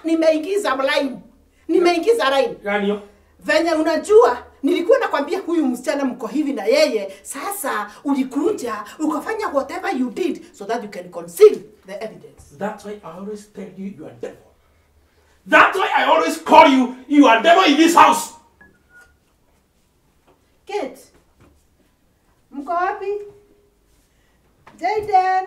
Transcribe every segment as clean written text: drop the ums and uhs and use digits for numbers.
nimeingiza line. Nimeingiza line. Gani hiyo? Venye unajua nilikuwa nakwambia huyu msichana mko hivi na yeye, sasa ulikuja ukafanya whatever you did so that you can conceal the evidence. That's why I always tell you you are devil. That's why I always call you you are devil in this house. Kate. Mko wapi? Jaden.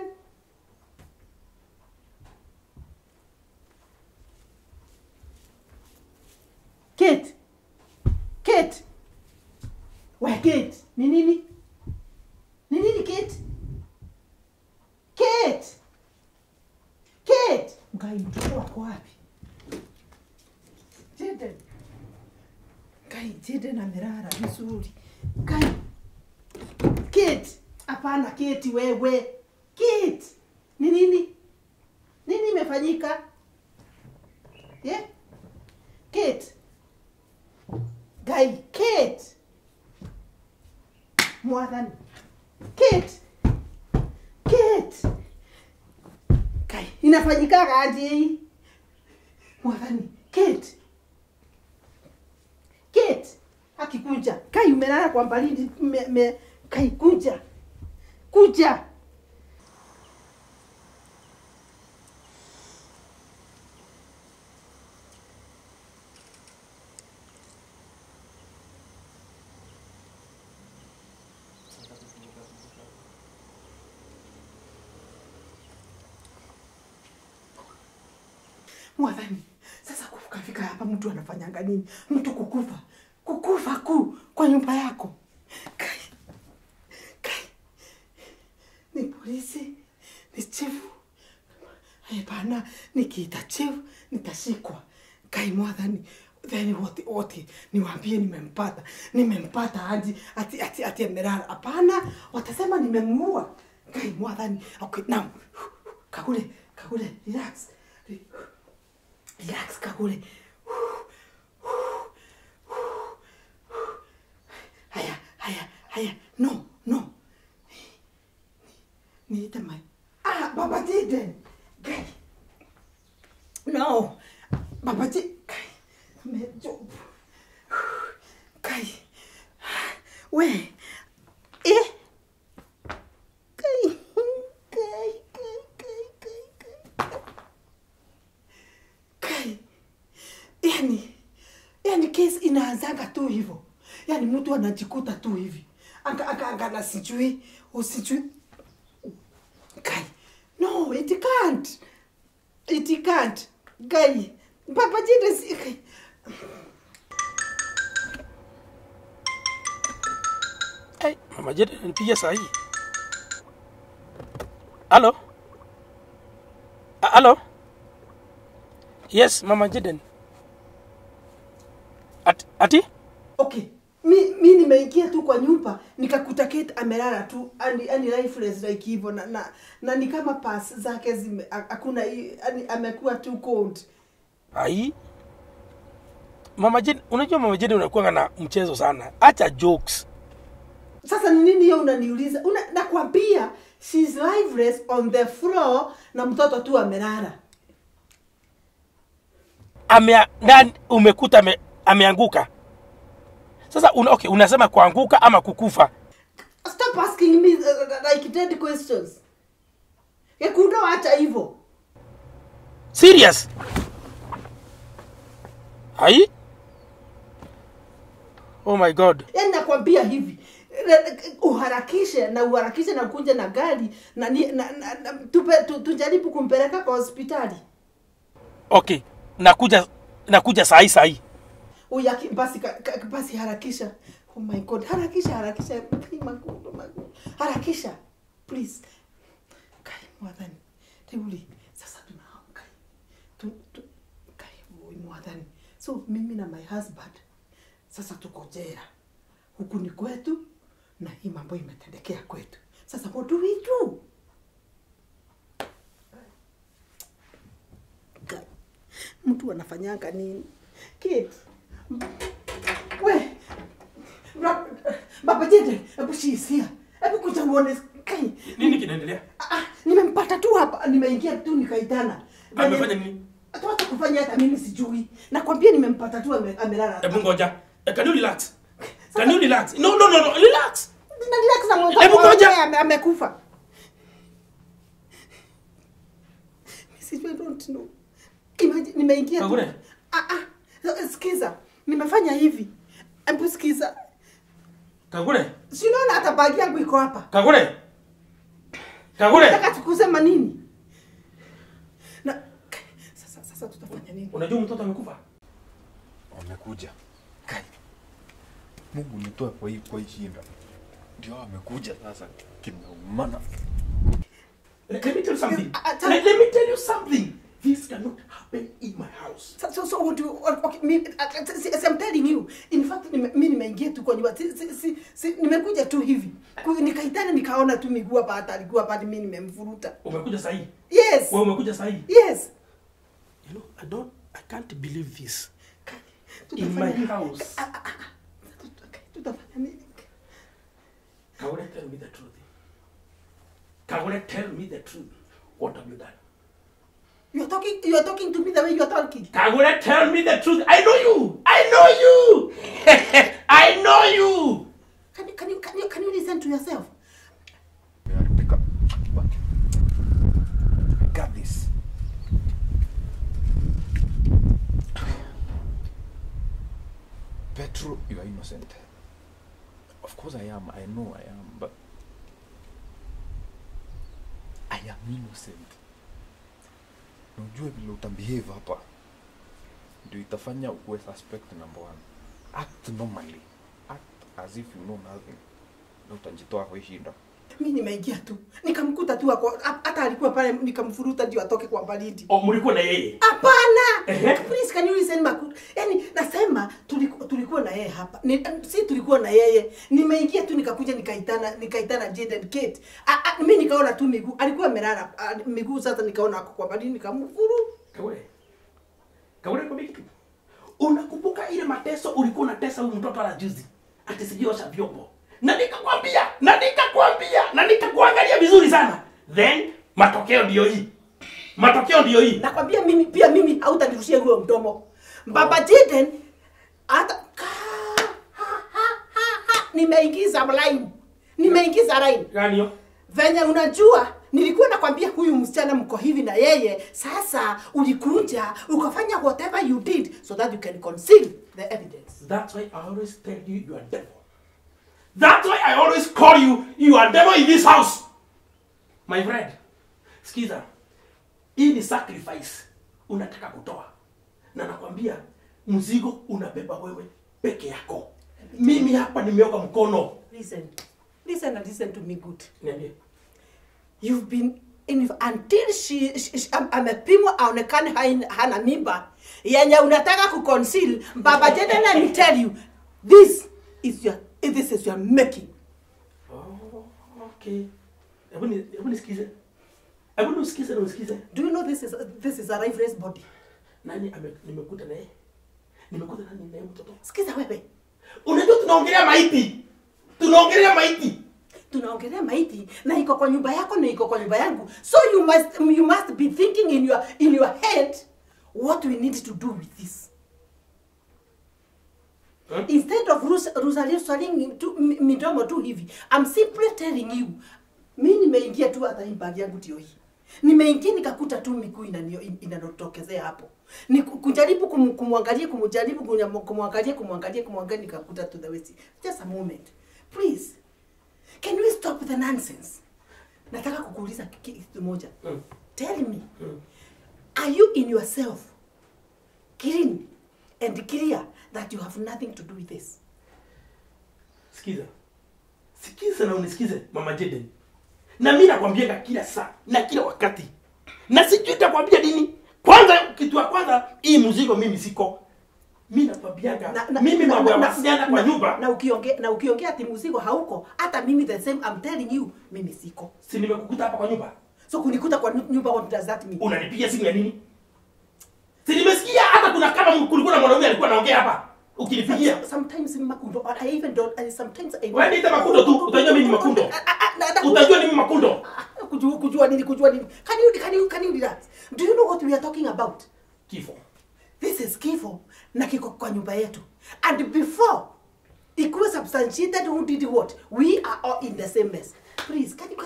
Kate. Kate. We Kate, ni nini? Ni nini Kate? Kate. Kate. Ngai mtoto wako wapi? Jaden. Ngai Jaden amelala vizuri. Ngai. Kate. Hapana Kate wewe. Kate. Ni nini? Nini imefanyika? Yeah? Kate. Ngai Kate. Mwathani. Kate. Kate. Kai, inafanyika aje hii? Mwathani. Kate. Kate. Akikuja. Kai umelala kwa baridi Kai kuja. Kuja. Mwathani, sasa kufika hapa mtu anafanyanga nini? Mtu kukufa. Kukufa ku kwa nyumba yako. Kai. Kai. Ni polisi, ni chifu. Hapana, nikiita chifu nitashikwa. Kai mwathani, then wote niwaambie nimempata. Nimempata hadi ati amelala. Hapana, watasema nimemuua. Kai mwathani. Okay, now. Kakule, relax. Relax, Kakule. Haya. No. Niite mai. Ah, Baba Jaden. Kai. No. Baba Jaden. Kai. Amejob. Kai. We. Eh. Kai. Kai. Yani kesi inaanzaga tu hivyo. Yani mtu anajikuta tu hivi. Anga na sijui, usijui. Kai. No, it can't. It can't. Kai. Papa Jaden. Hey, Mama Jaden nipigia saa hii. Hello? Hello? Yes, Mama Jaden. Ati? Okay. Mi nimeingia tu kwa nyumba nikakuta Kate amelala tu and lifeless like hivyo na ni kama pass zake zime hakuna, yani amekuwa too cold. Ai. Mama Jaden, unajua Mama Jaden unakuwa na mchezo sana. Acha jokes. Sasa ni nini hiyo unaniuliza? Nakwambia she's lifeless on the floor na mtoto tu amelala. Umekuta ameanguka. Sasa okay, unasema kuanguka ama kukufa? Stop asking me like dead questions. Yekundo acha hivyo. Serious? Ai? Oh my God. Yaani nakwambia hivi, uharakishe na kunje na gari na tujaribu kumpeleka kwa hospitali. Okay, nakuja saa hii. Uyaki basi harakisha. Oh my God, harakisha. Harakisha. Please. Kai mwathani. Teuli. Sasa tunaamka. Kai mwathani. So mimi na my husband sasa tuko jela. Huku ni kwetu na hii mambo imetendekea kwetu. Sasa what do we do? Kai. Mtu anafanyanga nini? Kid. We. Baba Jaden, hebu she's here. Hebu kuja uone. Kai. Nini kinaendelea? Nimempata tu hapa, nimeingia tu nikaitana. Amefanya nini? Hata kufanya hata mimi sijui. Nakwambia nimempata tu amelala. Hebu ngoja. Can you relax? Can you relax? No, no, no, no. Relax. Na relax na mwanzo. Hebu ngoja. Amekufa. Mimi sijui, I don't know. Imagine nimeingia tu. Sikiza. Nimefanya hivi. Hebu sikiza. Kagure. Si unaona hata bagi yangu iko hapa. Kagure. Kagure. Nataka tukusema nini? Na sasa tutafanya nini? Unajua mtoto amekufa? Amekuja. Kai. Mungu nitoe kwa hii shinda. Ndio amekuja sasa kimeumana. Let me tell you something. Let me tell you something. This cannot happen in my house. So what do you, okay, me, I'm telling you. In fact, mimi nimeingia tu kwa nyumba. Si nimekuja tu hivi. Nikaitana nikaona tu miguu hapa, hata alikuwa hapa, mimi nimemvuruta. Umekuja sahi? Yes. Wewe umekuja sahi? Yes. You know, I can't believe this. In my house. Tutafanya nini? Kagure, tell me the truth. Kagure, tell me the truth. What have you done? You are talking to me the way you are talking. Kagure, tell me the truth. I know you. I know you. I know you. Can you listen to yourself? I got this. Petro, you are innocent. Of course I am. I know I am, but I am innocent. Unajua vile utabehave hapa ndio itafanya ukuwe suspect number 1. Act normally. Act as if you know nothing. Na utajitoa kwa shida. Mimi nimeingia tu. Nikamkuta tu hata alikuwa pale, nikamfuruta ndio atoke kwa baridi. Oh, mlikuwa na yeye? Hapana. Please, can you listen Makundo? Yaani nasema tulikuwa na yeye hapa. Si tulikuwa na yeye. Nimeingia tu nikakuja nikaitana Jade and Kate. Mimi nikaona tu miguu. Alikuwa amelala miguu, sasa nikaona ako kwa baridi nikamfuru. Kagure. Kagure, kwa kitu. Unakumbuka ile mateso ulikuwa unatesa huyu mtoto ala juzi? Ati sijiosha vyombo. Na nikakwambia, na nikakuangalia vizuri sana. Then matokeo ndio hii. Matokeo ndio hii. Nakwambia mimi pia mimi hautanirushia huo mdomo. Baba Jaden hata nimeingiza line. Nimeingiza line. Gani hiyo? Venye unajua nilikuwa nakwambia huyu msichana mko hivi na yeye. Sasa ulikuja ukafanya whatever you did so that you can conceal the evidence. That's why I always tell you you are devil. That's why I always call you, you are devil in this house. My friend, sikiza. Hii ni sacrifice unataka kutoa. Na nakwambia mzigo unabeba wewe peke yako. Mimi hapa nimeoga mkono. Listen. Listen and listen to me good. Niambie. You've been in until she amepimwa aonekane hana mimba. Yenye unataka kuconceal, Baba Jaden, let me tell you, this is your making. Oh, okay. Hebu nisikize. Hebu nisikize. Do you know this is a lifeless body? Nani nimekuta naye? Nimekuta nani naye mtoto? Sikiza wewe. Unajua tunaongelea maiti. Tunaongelea maiti. Tunaongelea maiti na iko kwa nyumba yako na iko kwa nyumba yangu. So you must be thinking in your head what we need to do with this. Huh? Instead of Rosalie swallowing midomo tu hivi, I'm simply telling you, mimi nimeingia tu hata hii bag yangu ndio hii. Nimeingia nikakuta tu miguu inanotokezea hapo. Ni kujaribu kumwangalia, kumjaribu kumwangalia nikakuta to the waist. Just a moment. Please. Can we stop the nonsense? Nataka kukuuliza kitu moja. Tell me. Are you in yourself clean and clear that you have nothing to do with this? Sikiza. Sikiza na unisikize, Mama Jaden. Na mimi nakwambia kila saa na kila wakati. Na sijui nitakwambia nini. Kwanza kitu ya kwanza hii mzigo mimi siko. Mimi nakwambiaga mimi mambo ya wasichana kwa nyumba. Na ukiongea ati mzigo hauko, hata mimi the same I'm telling you, mimi siko. Si nimekukuta hapa kwa nyumba? So kunikuta kwa nyumba, what does that mean? Unanipigia simu ya nini? Si nimesikia hata kuna kama kulikuwa na mwanaume alikuwa anaongea hapa. Ukinipigia. Sometimes Makundo, I even don't, sometimes I... Wewe niita Makundo tu, utajua mimi ni Makundo. Utajua mimi Makundo. Kujua nini, kujua nini. Can you relax? Do you know what we are talking about? Kifo. This is kifo na kiko kwa nyumba yetu. And before ikuwe substantiated who did what, we are all in the same mess. Please, can you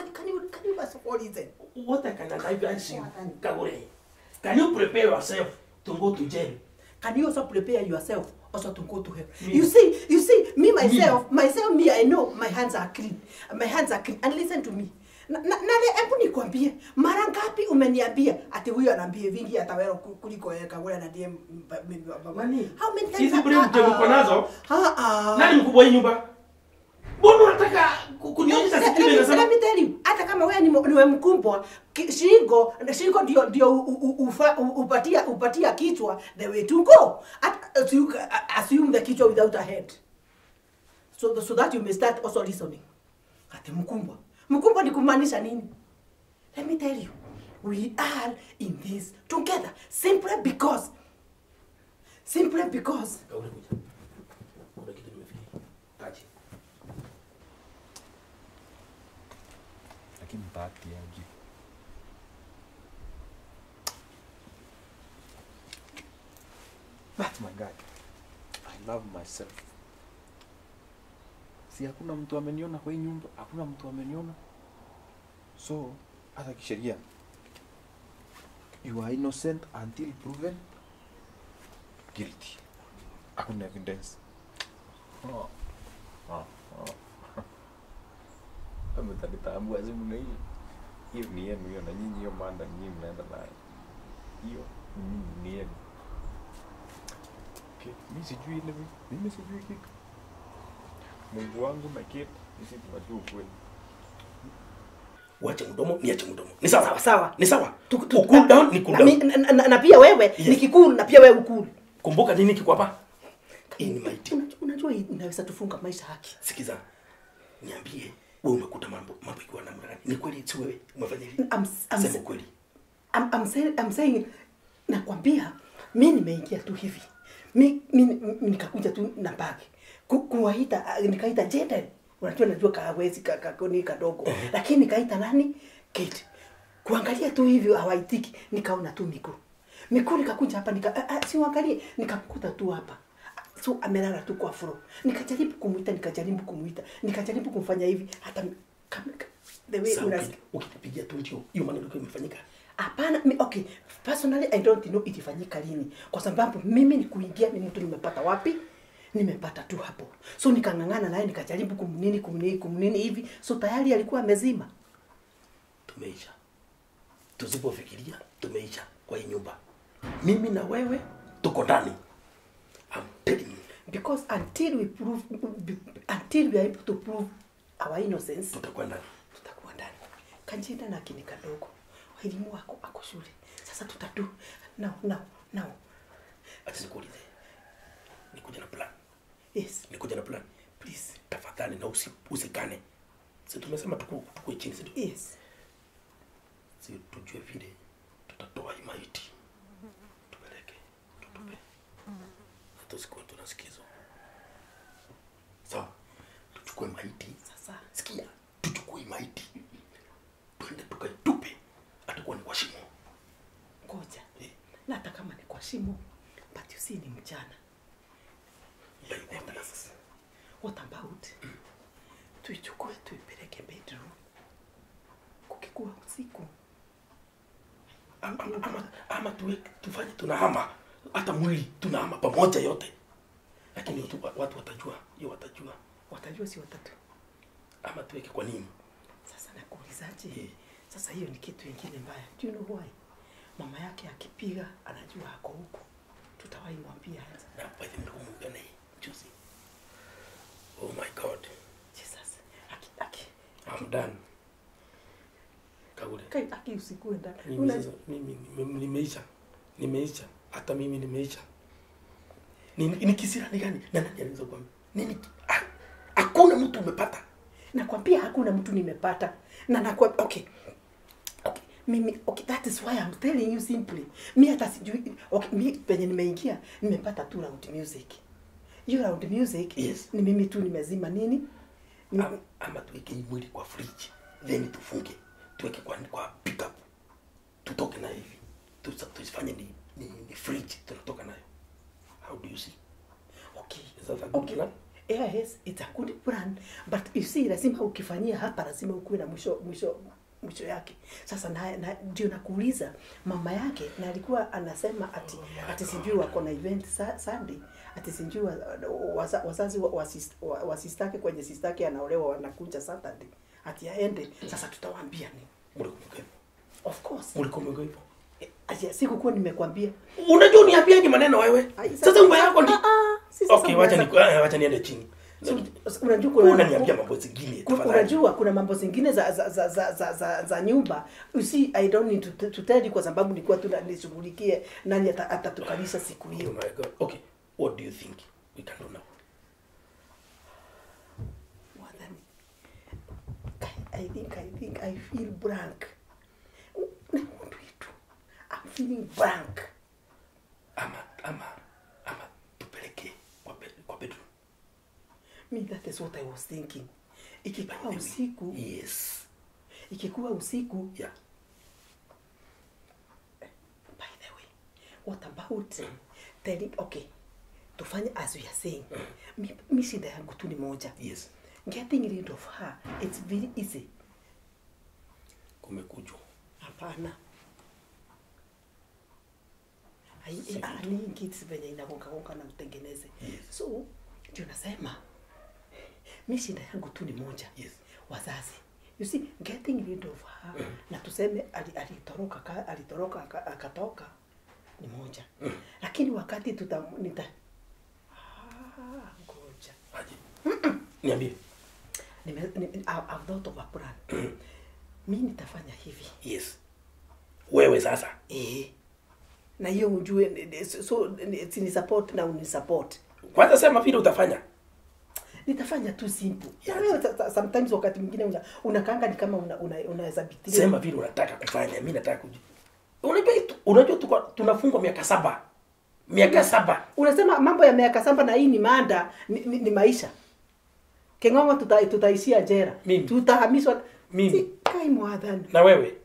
first of all listen? What I can advise you, Kagure, can you prepare yourself to go to jail? Can you also prepare yourself also to go to hell? Me. You see, me myself, me, I know my hands are clean. My hands are clean. And listen to me. Nale, hebu nikwambie, mara ngapi umeniambia ati huyu anaambia vingi atawero kuliko yeye Kagure na DM nani? How many times? Hizi brain mko nazo? Nani mkubwa hii nyumba? Mbona unataka kunionyesha kitu ile nasema? Let me tell you, hata kama wewe ni mkubwa, shingo ndio upatia kichwa the way to go. Assume the kichwa without a head. So that you may start also listening. Ati mkubwa. Mkubwa ni kumaanisha nini? Let me tell you, we are in this together simply because. Kuna kitu nimefikiri. Kaji. Lakini bahati aje. That's my guy. I love myself. Si hakuna mtu ameniona kwa hii nyumba, hakuna mtu ameniona. So, hata kisheria, you are innocent until proven guilty. Hakuna evidence. Oh. Mtanitambua simu na hiyo. Hiyo ni yenu hiyo, na nyinyi hiyo manda nyinyi mnaenda nayo. Hiyo ni yenu. Okay, mimi sijui ile, mimi sijui kitu. Mungu wangu na kitu, sisi tunajua ukweli. Uache mdomo, niache mdomo. Ni sawa sawa. Ni sawa. Tu cool down, ni cool down. Na pia wewe nikikul na pia wewe ukul. Kumbuka nini kiko hapa? In my team. Unajua inaweza tufunga maisha haki. Sikiza. Niambie wewe umekuta mambo ikiwa namna gani? Ni kweli si wewe umefanya hivi? Sema kweli. I'm saying nakwambia mimi nimeingia tu hivi. Mimi nikakuja tu na bag. Kuwaita nikaita Jaden. Unajua najua kawezi kakoni kadogo. Lakini nikaita nani? Kate. Kuangalia tu hivi hawaitiki, nikaona tu miguu. Miguu nikakuja hapa siuangalie, nikamkuta tu hapa. So amelala tu kwa floor. Nikajaribu kumuita, nikajaribu kumfanya hivi hata the way ukinipigia tu ndio hiyo maneno ndio imefanyika. Hapana, okay. Personally I don't know ilifanyika lini. Kwa sababu mimi ni kuingia ni mtu nimepata wapi? Nimepata tu hapo. So nikangangana naye nikajaribu kumnini hivi. So tayari alikuwa amezima. Tumeisha. Tusipofikiria tumeisha kwa hii nyumba. Mimi na wewe tuko ndani. I'm telling you. Because until we are able to prove our innocence, tutakuwa ndani. Tutakuwa ndani. Kanjenda na kini kadogo. Elimu wako ako shule. Sasa tutadu. Now. Acha nikuulize. Nikuja na plan. Yes. Nikuja na plan. Please. Tafadhali na usikane. Si tumesema tukue chini si? Yes. Si tujue vile tutatoa hii maiti. Tupeleke. Tutupe. Hata tunasikizo. Sawa. Tuchukue maiti. Sasa. Sikia. Tuchukue maiti. Twende tukaitupe. Atakuwa ni kwa shimo. Ngoja. Na hata kama ni kwa shimo, but you see ni mchana. What about? Tuichukue tuipeleke bedroom. Kukikuwa usiku. Ama tufanye tunahama. Hata mwili tunahama pamoja yote. Lakini watu watajua, hiyo watajua. Watajua si watatu. Ama tuweke kwa nini? Sasa nakuulizaje? Sasa hiyo ni kitu kingine mbaya. Do you know why? Mama yake akipiga anajua ako huko. Tutawahi mwambia aje. Na by the way mnaongea naye juzi. Oh my God. Jesus. Aki. I'm done. Kagure. Kai aki usikue ndani. Mimi nimeisha. Nimeisha. Hata mimi nimeisha. Ni kisira ni gani? Na nani anaweza kuambia? Nini? Hakuna mtu umepata. Nakwambia hakuna mtu nimepata. Na nakwambia okay. Okay. Mimi okay, that is why I'm telling you simply. Mimi hata sijui okay, mimi penye nimeingia nimepata tu round music. Hiyo round music yes. Ni mimi tu nimezima nini? Ama tuweke mwili kwa fridge then tufunge. Tuweke kwa pick up. Tutoke na hivi. Tusifanye ni Fridge tunatoka nayo. How do you see? Okay. Is that a good plan? Yes, it's a good plan. But you see, lazima ukifanyia hapa lazima ukuwe na mwisho yake. Sasa na ndio nakuuliza mama yake, na alikuwa anasema ati sijui wako na event Sunday, ati sijui wazazi wa sistake kwenye sistake anaolewa wanakuja Saturday. Ati aende. Sasa tutawaambia nini? Mlikumbuka hivyo? Of course. Mlikumbuka hivyo? Ati sikukuwa nimekuambia. Unajua uniambiaje maneno wewe? Sasa umba yako ndi. Okay, wacha niende chini. So, unajua kuna unaniambia mambo zingine tafadhali. Unajua kuna mambo zingine za nyumba. You see, I don't need to tell you kwa sababu nilikuwa tu nishughulikie nani atatukalisha siku hiyo. Oh my God. Okay, what do you think we can do now? Mwadhani, I think I feel blank. What do you do? I'm feeling blank. Ama tupeleke kwa bedroom. Me, that is what I was thinking. Ikikuwa usiku. Yes. Ikikuwa usiku. Yeah. By the way, what about telling, okay, tufanye as we are saying. Mi shida yangu tu ni moja. Yes. Getting rid of her, it's very easy. Kumekujwa. Hapana. Ai, kitu venye inagonga na utengeneze. Yes. So, ndio nasema mi shida yangu tu ni moja. Yes. Wazazi. You see, getting rid of her na tuseme alitoroka akatoka ni moja. Lakini wakati ngoja. Aje. Niambie. I've thought of a plan. Mi nitafanya hivi. Yes. Wewe sasa. Na hiyo ujue, so ni support na unisupport. Kwanza sema vile utafanya. Nitafanya tu simple. Yeah, sometimes wakati mwingine unakaanga ni kama unaweza bitilia. Sema vile unataka kufanya, mimi nataka kujua. Unajua tunafungwa miaka 7. Miaka 7. Unasema mambo ya miaka 7 na hii ni manda, ni maisha. Keng'ong'o tutaishia jela. Tutahamishwa. Mimi. Kai mwadhani. Na wewe?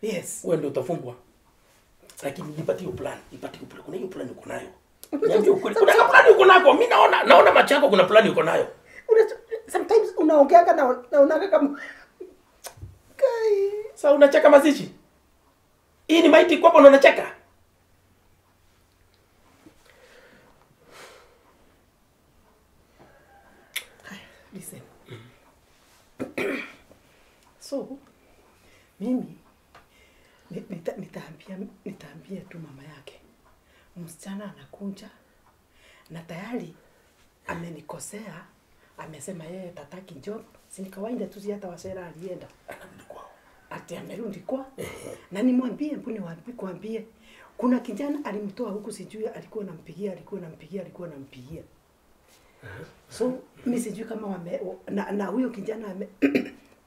Yes. Wewe ndio utafungwa. Lakini nipatie plan, nipatie plan. Kuna hiyo plan uko nayo. Niambie ukweli. Kuna plan uko nako. Mimi naona macho yako kuna plan uko nayo. Sometimes unaongeanga na unaona kama kai. Sasa unacheka mazishi. Hii ni maiti kwako na unacheka. Listen. So mimi nitaambia tu mama yake. Msichana anakuja na tayari amenikosea, amesema yeye tataki job. Si ni kawaida tu, si hata Washera alienda. Anarudi kwao. Ati amerudi kwao. Na nimwambie, mbuni wapi kuambie. Kuna kijana alimtoa huku sijui alikuwa anampigia. So mimi sijui kama na huyo kijana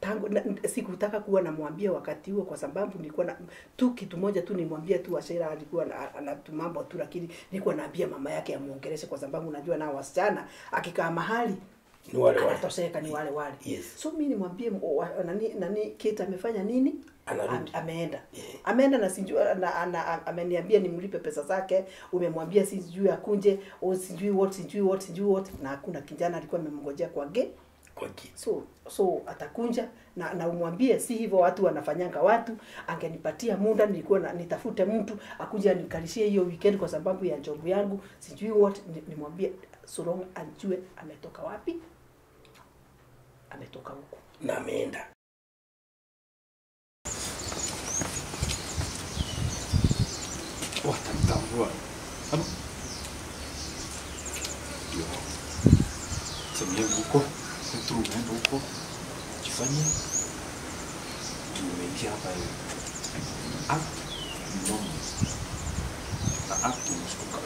tangu sikutaka kuwa namwambia wakati huo kwa sababu nilikuwa na tu kitu moja tu nimwambia tu Washera alikuwa ana mambo tu, lakini nilikuwa naambia mama yake amuongeleshe kwa sababu unajua na wasichana akikaa mahali ni wale wale anatosheka, ni wale wale. Yes. So mimi nimwambie nani Kate amefanya nini? Ameenda. Yeah. Ameenda na sijui na ameniambia nimlipe pesa zake, umemwambia sijui akunje, au sijui what na hakuna kijana alikuwa amemngojea kwa gate. So atakunja na umwambie si hivyo watu wanafanyanga watu. Angenipatia muda nilikuwa nitafute mtu akuje anikalishie hiyo weekend kwa sababu ya job yangu sijui what. Nimwambie so long ajue ametoka wapi, ametoka huko na ameenda. Watamtambua. Ndio. Semia huko. Mtu unaenda huko, jifanye umeingia hapa hivi. Act normal. Na act umeshtuka.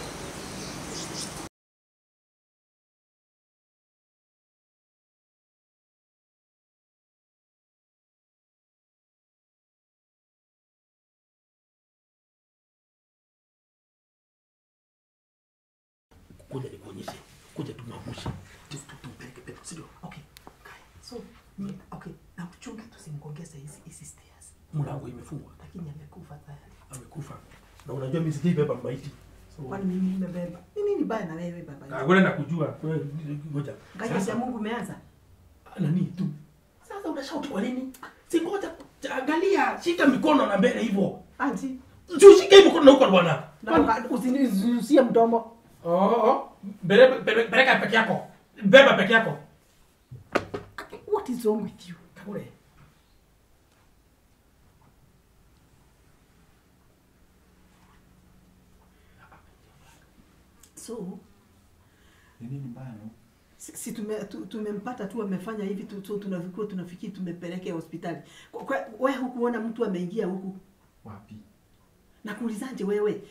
Kuja nikuonyeshe, kuja tumwangushe. Tumpeleke pepo, sio? Okay. So, okay, na mchunge tusimgongeze hizi stairs. Mlango imefungwa. Lakini amekufa tayari. Amekufa. Na unajua mimi sijai beba maiti. Kwani mimi nimebeba? Ni nini baya na wewe baba? Kagure nakujua. Wewe ngoja. Kazi ya Mungu umeanza. Nani tu? Sasa unashout kwa nini? Si ngoja, angalia, shika mikono na mbele hivyo. Anti. Ushike mikono na huko bwana. Na usinizusie mdomo. Oh. Bereka peke yako. Beba peke yako. What is wrong with you? Kagure. So ni nini mbaya no? Si tumempata tu amefanya hivi tu, tunafikiri tunafikiri tumepeleke hospitali. Wewe hukuona mtu ameingia huku? Wapi? Na kuulizanje wewe?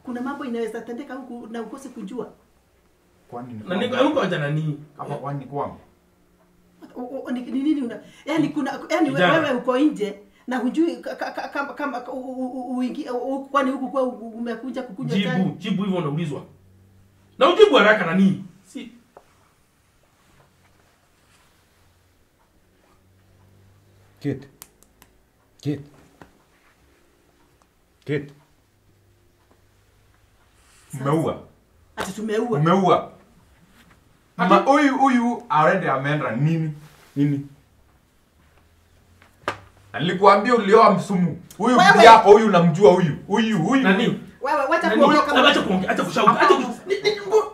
Kuna mambo inaweza tendeka huku na ukose kujua. Kwani ni na niko huko acha nani? Kama kwani ni kwangu? Ni nini una? Yaani kuna yaani wewe uko nje na hujui kama uingie kwani huku kwa umekuja kukunywa chai. Jibu hivyo unaulizwa. Na ujibu haraka nani? Si Kid. Kid. Kid. Umeua. Ati tumeua. Umeua. Ma huyu already ameenda nini? Nini? Nilikuambia ulioa msumu. Huyu bibi yako huyu unamjua huyu. Huyu. Nani? Wewe wacha kuongea kama acha kuongea, acha kushout. Acha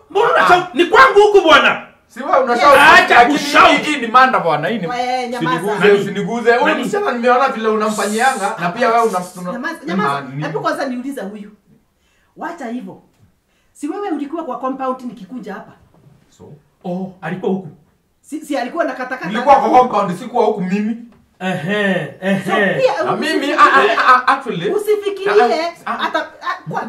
mbona unashout? Ni kwangu huku bwana. Si wewe unashout. Acha kushout. Hii ni manda bwana, hii ni. Usiniguze, usiniguze. Huyu msichana nimeona vile unamfanyianga na pia wewe Nyamaza. Hebu kwanza niuliza huyu. Wacha hivyo. Si wewe ulikuwa kwa compound nikikunja hapa? So, oh, alikuwa huku. Si alikuwa na katakata. Nilikuwa kwa compound, sikuwa huku mimi. Ehe. So, pia na mimi actually usifikirie hata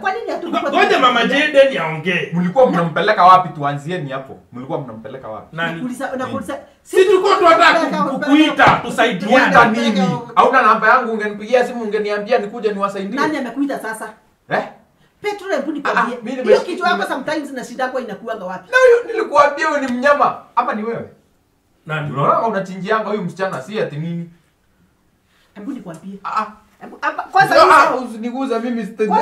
kwa nini hatukuwa. Ngoja mama Jayden aongee. Mlikuwa mnampeleka wapi? Tuanzieni hapo. Mlikuwa mnampeleka wapi? Nakuuliza. Si tulikuwa tunataka kukuita tusaidiane nini? Hauna namba yangu, ungenipigia simu ungeniambia nikuje niwasaidie. Nani amekuita sasa? Eh? Petro, hebu nikwambie. Hiyo kitu yako sometimes na shida yako inakuanga wapi? Na huyu nilikuambia huyu ni mnyama. Ama ni wewe? Nani? Unaona unachinjianga huyu msichana si ati nini? Hebu nikwambie. Kwanza usiniguze mimi sitaki.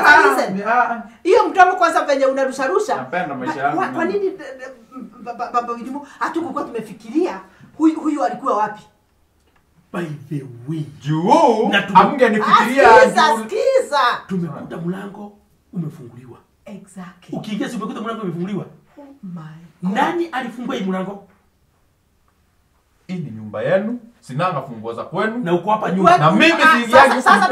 Hiyo mdomo kwanza venye unarusharusha. Napenda maisha yangu. Kwa nini baba Widimu hatukuwa tumefikiria huyu alikuwa wapi? By the way, juu amngenifikiria. Sikiza. Tumekuta mlango umefunguliwa. Exactly. Ukiingia si umekuta mlango umefunguliwa. Oh my God. Nani alifungua hii mlango? Hii ni nyumba yenu, sinanga funguo za kwenu. Na uko hapa nyumba. Na mimi siingiagi sasa.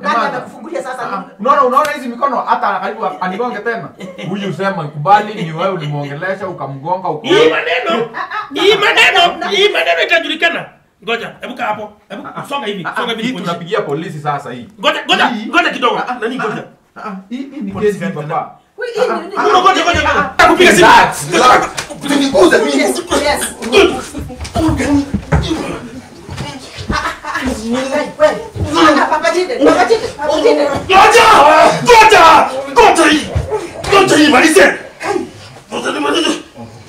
Nani amekufungulia sasa? Unaona hizi mikono hata karibu anigonge tena. Huyu sema nikubali ni wewe ulimuongelesha ukamgonga uko. Hii maneno itajulikana. Ngoja, hebu kaa hapo. Hebu songa hivi, songa hivi. Hii tunapigia polisi sasa hii. Ngoja kidogo. Nani ngoja? Hii ni kesi baba. Ngoja. Nakupiga simu. Usiniguze mimi. Yes. Papa Jayden. Ngoja. Ngoja hii malize. Ngoja.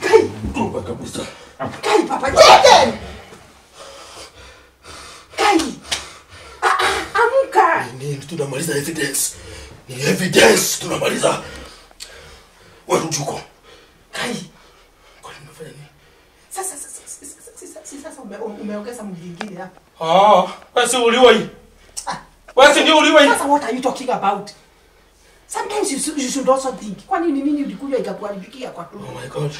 Kai. Ngoja kabisa. Kai Papa Jayden. Kai. Amka. Nini tunamaliza evidence. Ni evidence tunamaliza. Wewe rudi huko. Kai. Kwa nini unafanya nini? Sasa umeongeza mwingine hapa. Wewe si uliwa hii. Wewe si ndio uliwa hii. Sasa what are you talking about? Sometimes you should also think. Kwa nini nini ulikuja ikakuharibikia kwa tu? Oh my God.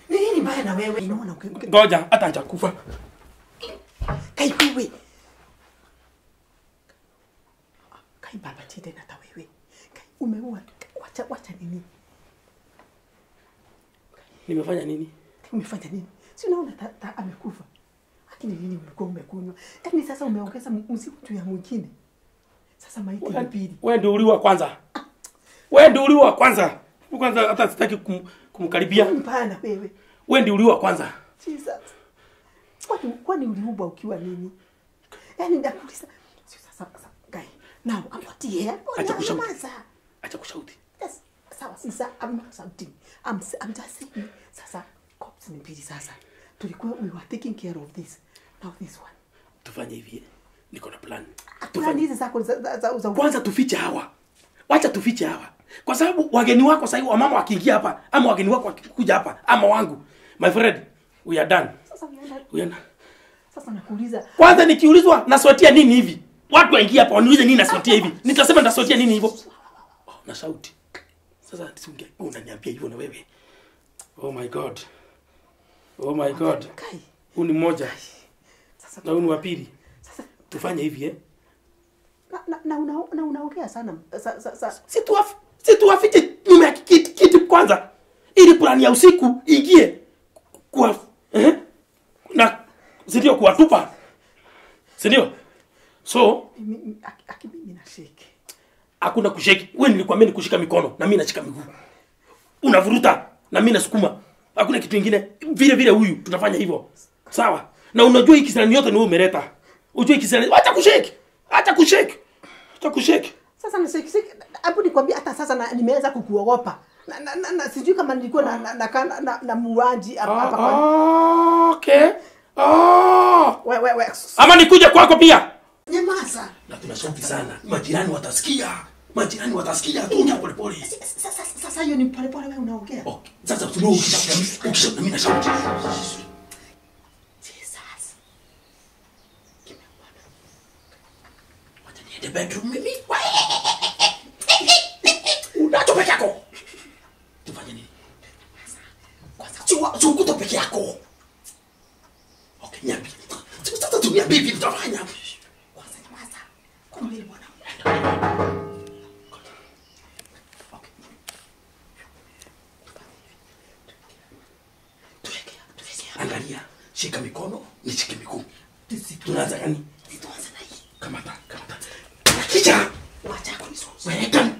Ni nini mbaya na wewe? Unaona ngoja hata hajakufa. Kai wewe. Kai baba Jayden hata wewe. Kai umeua. Wacha nini? Nimefanya nini? Umefanya nini? Si unaona amekufa. Lakini nini ulikuwa umekunywa? Yaani sasa umeongeza mzigo juu ya mwingine. Sasa maiti ya pili. Wewe ndio uliwa kwanza. Wewe ndio uliwa kwanza. Kwanza hata sitaki kumkaribia. Hapana wewe. Wewe ndio uliwa kwanza. Jesus. Kwani uliumbwa ukiwa nini? Yaani ndakuuliza. Sio sasa guy. Now I'm not here. Acha kushout. Acha kushout. Yes. Sawa, sasa I'm not shouting. I'm just saying. Sasa cops ni mbili sasa. Tulikuwa we were taking care of this. Now this one. Tufanye hivi. Niko na plan. Plani hizi zako za kwanza tufiche hawa. Wacha tufiche hawa. Kwa sababu wageni wako sasa wamama wakiingia hapa ama wageni wako wakikuja hapa ama wangu. My friend, we are done. Sasa we are done. Sasa nakuuliza. Kwanza nikiulizwa naswatia nini hivi? Watu waingia hapa waniulize nini naswatia hivi? Nitasema naswatia nini hivyo? Oh, na sauti. Sasa nisunge unaniambia hivyo na wewe. Oh my God. Oh my God. Huu ni mmoja. Sasa na huu ni wa pili. Sasa tufanye hivi Na unaongea sana. Si tuwafiche nyuma ya kiti kwanza ili plani ya usiku ingie kwa na ndio kuwatupa. Si ndio? So mimi na shake. Hakuna kushake. Wewe nilikwambia nikushika mikono na mimi nashika miguu. Unavuruta na mimi nasukuma. Hakuna kitu kingine. Vile vile huyu tunafanya hivyo. Sawa? Na unajua hiki kisirani yote ni wewe umeleta. Unajua hiki kisirani. Acha kushake. Acha kushake. Acha kushake. Sasa na shake shake. Hapo nikwambia hata sasa nimeanza kukuogopa. Na sijui kama nilikuwa na muuaji hapa kwa. Okay. Oh. Wewe. Ama nikuje kwako pia. Nyamaza. Na tunasauti sana. Majirani watasikia. Majirani watasikia. Tuongea pole pole. Sasa hiyo ni pole pole wewe unaongea. Okay. Sasa ukisha mimi na sauti. Jesus. Kimekuwa. Wacha niende bedroom mimi. Unacho peke yako. Tufanye nini? Kwanza chukua peke yako. Okay, niambie. Sasa tuniambie vipi tutafanya? Kwanza nyamaza. Kuna yule bwana. Okay. Tuweke. Angalia, shika mikono, nishike miguu. Tunaanza gani? Tuanze na hii. Kamata. Kisha. Wacha kunisusa. Weka.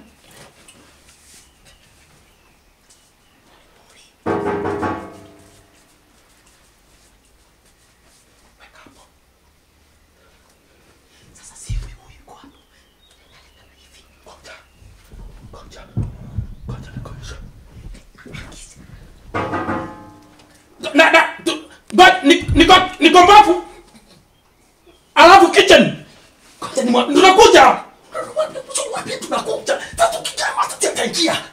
Niko mbafu. Alafu kitchen. Tunakuja. Wapi tunakuja? Sasa ukijama sasa tutaingia.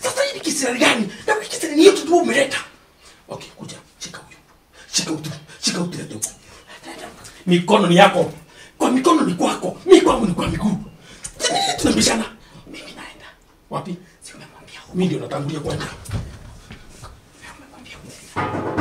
Sasa hii kisirani gani? Na kisirani yote tu umeleta. Okay, kuja. Shika huyo. Shika huyo. Mikono ni yako. Kwa mikono ni kwako. Mimi kwangu ni kwa miguu. Tunabishana. Mimi naenda. Wapi? Si umemwambia. Mimi ndio natangulia kwanza. Umemwambia.